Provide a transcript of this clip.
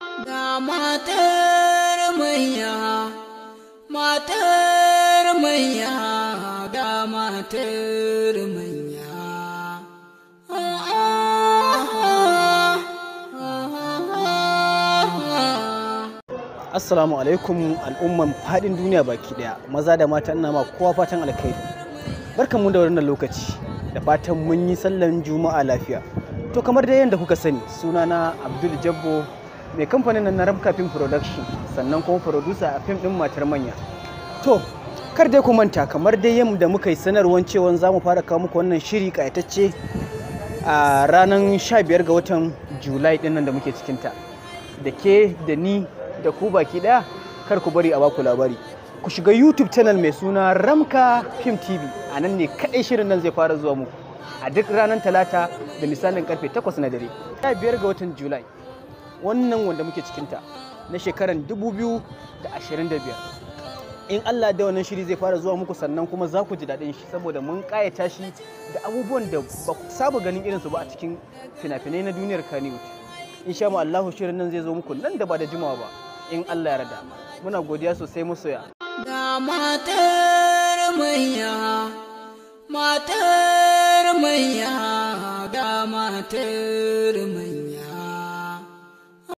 Ga matar manya, matar manya, ga matar manya. Assalamu alaikum al'umman fadin duniya baki daya, maza da mata, ina ma kowa fatan alkhairi. Barkanmu da wannan lokaci, da fatan mun yi sallan Juma'a lafiya. To, kamar dai yadda kuka sani, sunana Abdul Jabbo, mai kamfanin nan na Rabka Film Production, sannan kuma producer a fim din Matar Manya. To, kar dai ku manta, kamar dai yadda muka yi sanarwar cewa za mu fara kawo muku wannan shiri kayatacce a ranar 15 ga watan Julai din nan da muke cikinta. Da ke da ni da ku baki daya, kar ku bari a baku labari. Ku shiga YouTube channel mai suna Ramka Film TV, a nan ne kadai shirin nan zai fara zuwa muku a duk ranar Talata da misalin karfe 8 na dare. 15 ga watan Julai wannan wanda muke cikinta na shekaran 2025, in Allah da wannan shiri zai fara zuwa muku, sannan kuma za ku ji daɗin shi saboda mun ƙayata shi da abubuwan da ba ku saba ganin irinsu ba a cikin fina-finai na duniyar Kannywood. Insha Allahu shirin nan zai zo muku nan da ba da jimawa ba, in Allah ya yarda. Muna godiya sosai, masoya. Ga matar manya, matar manya, ga matar